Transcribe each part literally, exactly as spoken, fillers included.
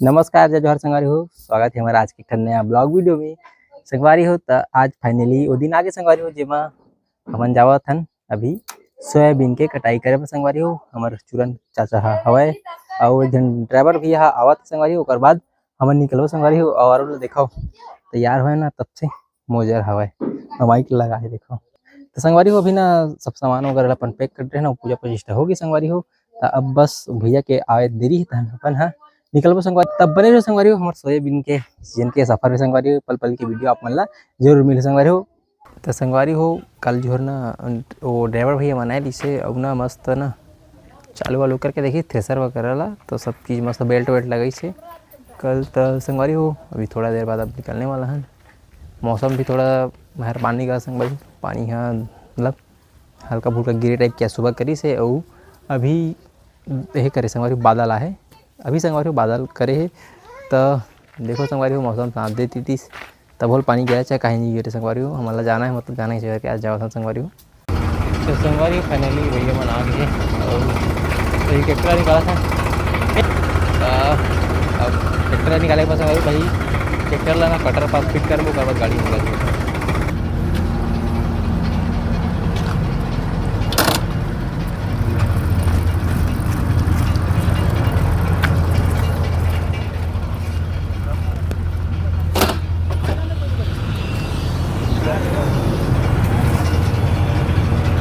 नमस्कार, जय जोहार संगवारी हो, स्वागत हे हमर आज के एक ठन नया vlog video में। संगवारी हो, त आज finally वो दिन आगे संगवारी हो, जेमा हमन जावत हन अभी सोयाबीन के कटाई करे बर संगवारी हो। हमर चूरन चाचा ह हवय, अउ एक झन driver भैया ह आवत हे संगवारी हो। ओकर बाद हमन निकलबो संगवारी हो। अउ आरो ला देखव, तैयार होय ना, तब से मोजर हवय, अउ mic लगा हे देखव। त संगवारी हो, अभी ना सब सामान वगैरह ला अपन pack कर रहे ना, पूजा प्रतिष्ठा होगे संगवारी हो। त अब बस भैया के आवे देरी हे, तहन अपन ह निकलबो संगवारी। तब बने रहो संगवारी हो हमर सोयाबीन के season के सफर में संगवारी हो। पल पल के video आप मन ला जरूर मिले संगवारी हो। त संगवारी हो, कल जोहर ना वो driver भैया मन आए रिसे, अउ ना मस्त ना चालू वालू करके देखी thresher वगैरह ला, तो सब चीज मस्त belt वेल्ट लगाइसे। कल त संगवारी हो, अभी थोड़ा देर बाद अब निकलने वाला हन। मौसम भी थोड़ा मेहरबानी का संगवारी, पानी ह मतलब हल्का फुल्का गिरे type के सुबह करिसे, अउ अभी ये करे संगवारी बादल आहे, अभी संगवारी बादल करे हे। त देखो संगवारी हो, मौसम साथ दे तीतिस, तब होल पानी गिरा, चाहे कहीं नहीं गिरे संगवारी हो। हमन ला जाना है, मतलब जाना ही चाहिए कि आज जाओ संगवारी हो। तो संगवारी हो, finally भैया मन आ गए हैं और तो ये ट्रैक्टर निकाला था। आ, अब ट्रैक्टर निकाले के बाद संगवारी भाई ट्रैक्टर ला ना कटर पास फिट करबो, ओकर बाद गाड़ी निकल जाए।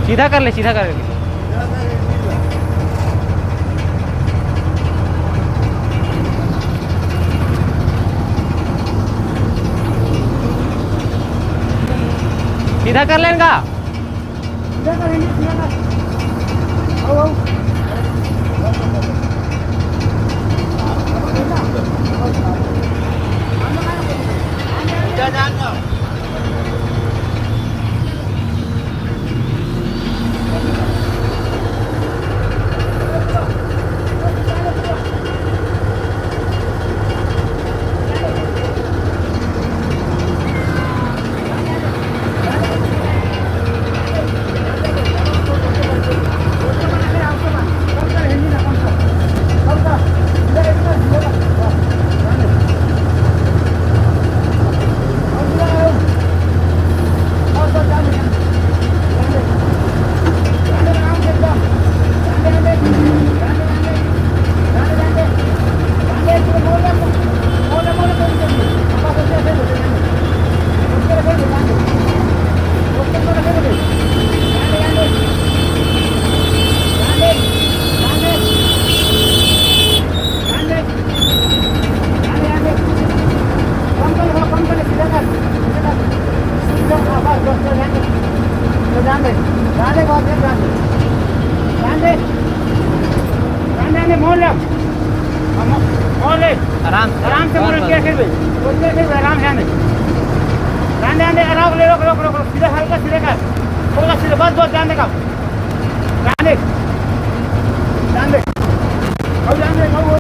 सीधा कर ले, सीधा कर ले। सीधा कर लेन का। आराम से। आराम से बोलो, बस, बस। क्या कर रहे? बोल, क्या कर रहे? आराम से आने। आने, आने, आराम, रोक, रोक, रोक, रोक, सीधा, हल्का सीधा कर। हल्का सीधा, बस, बस, जाने का। जाने। जाने। अब जाने, अब वो।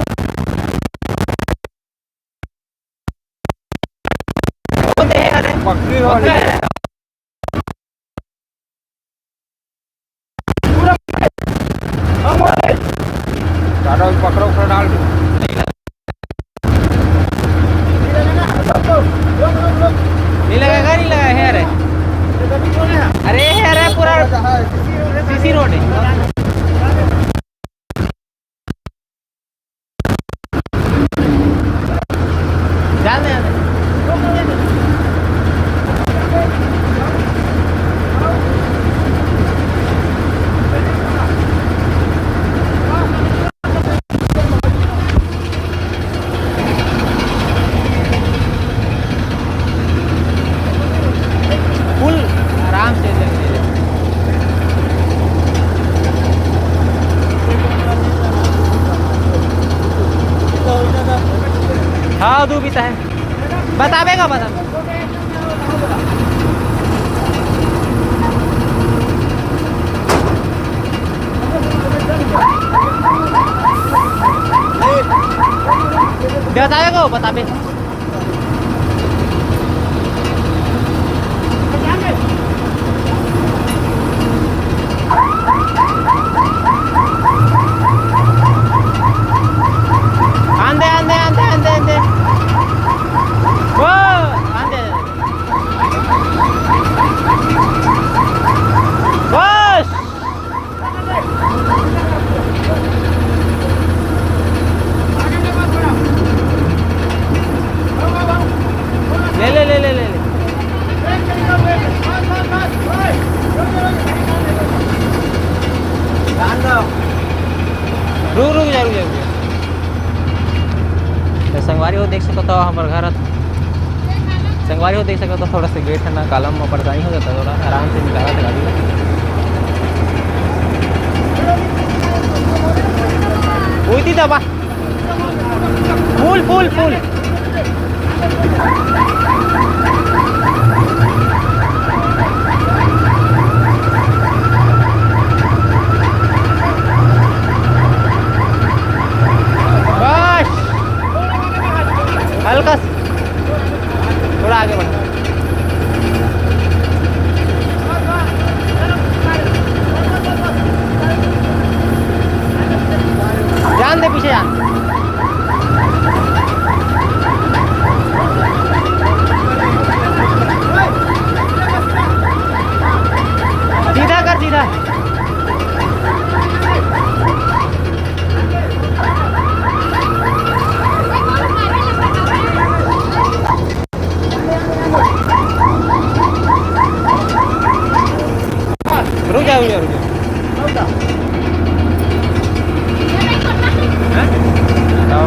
पकड़ी वाली। दादा, पकड़ो, पकड़ो, डाल दो। नहीं लगा, नहीं लगा, है रे। अरे, है रे, पूरा सीसी रोड है। जाने, जाने। फुल आराम से चल के। हाँ, दू बीता है। बताबे का बता। बताबे को बताबे। आंदे, आंदे, आंदे, आंदे। तो संगवारी हो देख सकत हो हमर घर ह। संगवारी हो देख सकत हो, थोड़ा सा गेट है ना, कालम में परेशानी हो जाता, थोड़ा आराम से निकाला था गाड़ी। उइती दबा। फुल, फुल, फुल। बस। हल्का सा, थोड़ा आगे बढ़ो। जान दे, पीछे जान। सीधा कर, सीधा। रुक जा, रुक जा, रुक जा। हैं? बताओ।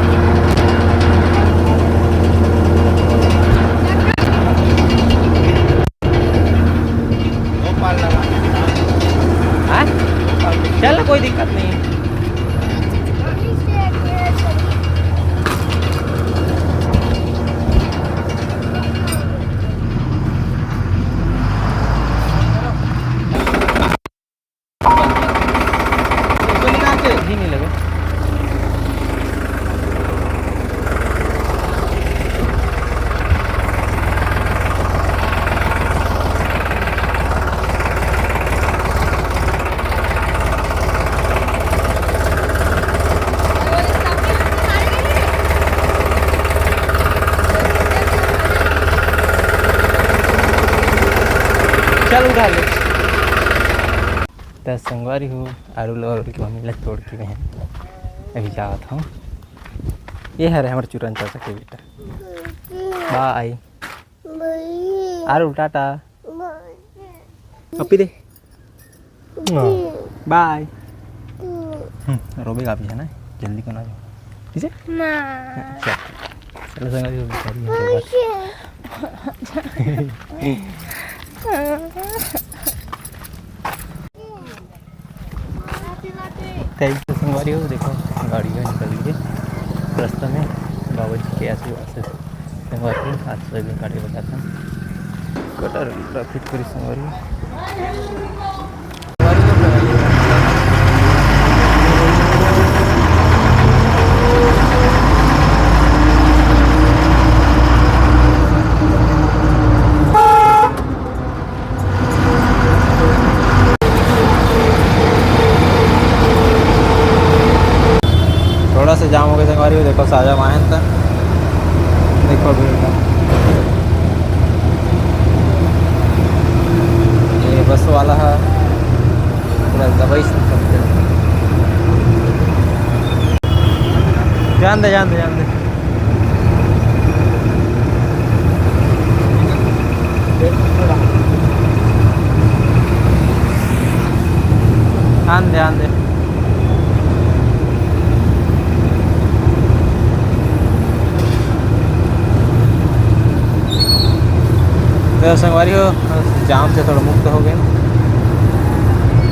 हैं? चल, कोई दिक्कत नहीं है। ही नहीं लगे। चल उठा ले। त संगवारी हो, आरू ल, आरू के मम्मी ला छोड़ के मैं अभी जावत हूँ। ये हरे हमर चुरन चाचा के बेटा। बाय। आरू टाटा। अपी दे। बाय। हम्म, रोबे का भी है ना, जल्दी को ना जाओ। किसे? ना। अच्छा। चलो संगवारी हो, बेचारी है, बस। Thank you संगवारी हो, देखो गाड़ी जो निकल गई है रास्ता में, बाबा जी के आशीर्वाद से। संगवारी हो, आज सोयाबीन काटे बता था, कटर फिट करी संगवारी हो। थोड़ा सा जाम हो गया संगवारी हो, देखो साजा माहन था, देखो भीड़ का। ये बस वाला है, पूरा दवाई से करते हैं। जान दे, जान दे, जान दे। आन दे, आन दे। तो संगवारी हो, जाम से थोड़ा मुक्त हो गए।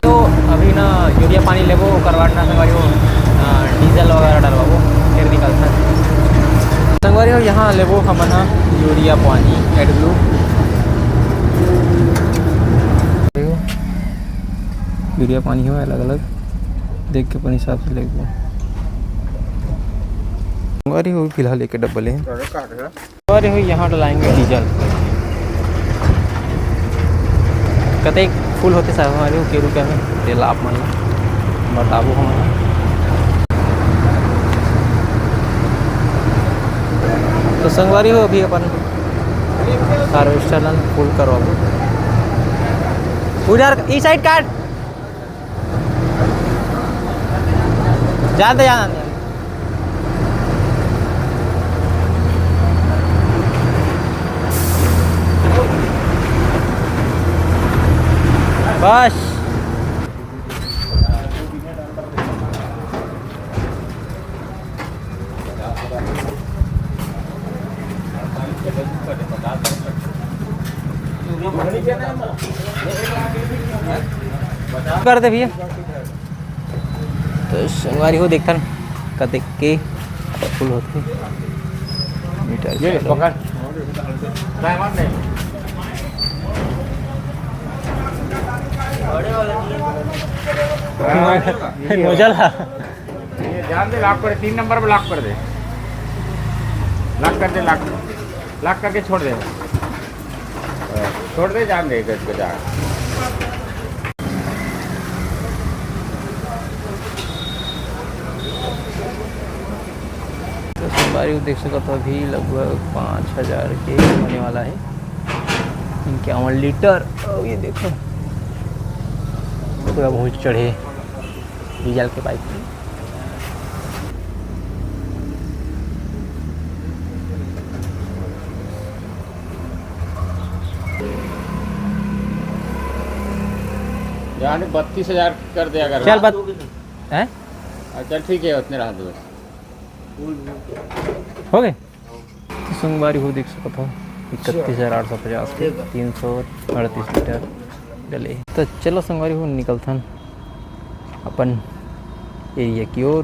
तो अभी ना यूरिया पानी लेबो, ओकर बाद ना संगवारी हो, आ, डीजल वगैरह डलवाबो, फिर निकलता। संगवारी हो, यहाँ लेबो हमन ह यूरिया पानी, एडब्ल्यू। यूरिया पानी हो अलग-अलग, देख के अपन हिसाब से लेबो। संगवारी हो, फिलहाल एक डब्बा ले। अरे हो, यहाँ डलाएंगे डीजल। कते फुल होते साहब हमारे के रुपया में तेल आप मन बताबो हम। तो संगवारी हो, अभी अपन हार्वेस्टर ला फुल करवाबो। उधर ई साइड काट। जान दे, जान दे। बस। कर दे भैया। तो संगवारी हो, देखथन कतेक के फुल होथे। मीटर ये चालू। पकड़। नोजल हा। ये ध्यान दे, लॉक कर, तीन नंबर पे लॉक कर दे। लॉक कर दे, लॉक, लॉक करके छोड़ दे। छोड़ दे, जान दे, गज गजा। तो संगवारी हो, देख सकत हो, अभी लगभग पाँच हजार के होने वाला है, इक्यावन लीटर। और ये देखो, पूरा भूंज चढ़े डीजल के पाइप में। यानी बत्तीस हजार कर दे अगर। चल, बत-, हैं? हाँ, चल, ठीक है, उतने रहा दो। हो गए? तो संगवारी हो, देख सकत हो, इकतीस हजार आठ सौ पचास के तीन सौ अड़तीस लीटर डले। तो चलो संगवारी हो, निकलथन अपन एरिया की ओर।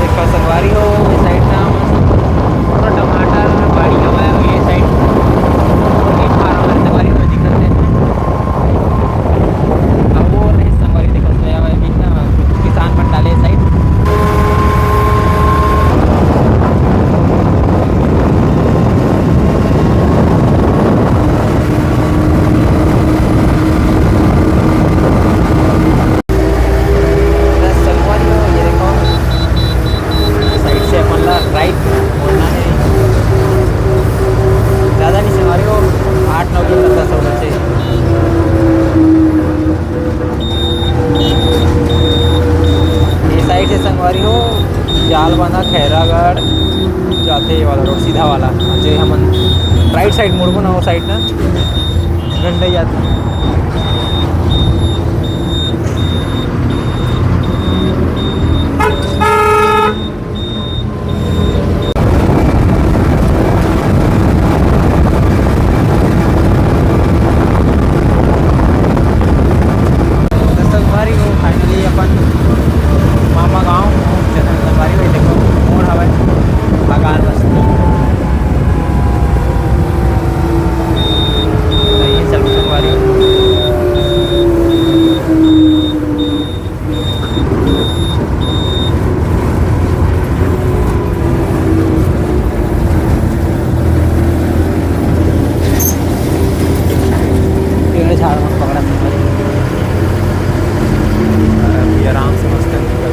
देखो संगवारी हो, ये साइड ना मस्त पूरा टमाटर बाड़ी हवय, ये साइड मुर्गी फार्म है संगवारी हो, दिखत हे। अब वो नहीं संगवारी, देखो सोया हुआ है, किसान पंडाल है साइड। बस संगवारी हो, ये देखो, साइड से अपन ला राइट मोड़ना है। ज़्यादा नहीं संगवारी हो, आठ नौ किलोमीटर, दस होना चाहिए। ये साइड से संगवारी हो, जाल बांधा खैरागढ़ जाथे, ये वाला रोड सीधा वाला, जे हमन राइट साइड मुड़बो ना, वो साइड ना गंडई जाथे। तो संगवारी हो, finally अपन मामा गांव पहुंच चुके हैं। संगवारी हो, देखो, मोड़ हवय, बगान बस्ती। तो ये सब संगवारी हो। पेड़ झाड़ मन पकड़ा संगवारी। अभी आराम से मस्त निकल।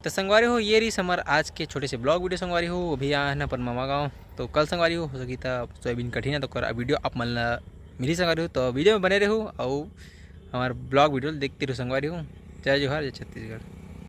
तो संगवारी हो, ये रही हमर आज के छोटे से ब्लॉग वीडियो संगवारी हो। अभी आए हैं अपन मामा गाँव, तो कल संगवारी हो, हो सकी था सोयाबीन कटही ना, तो कर वीडियो आप मन ला मिली संगवारी हो। तो वीडियो में बने रहू और हमारे ब्लॉग वीडियो देखते रहू संगवारी हो। जय जोहार, जय छत्तीसगढ़।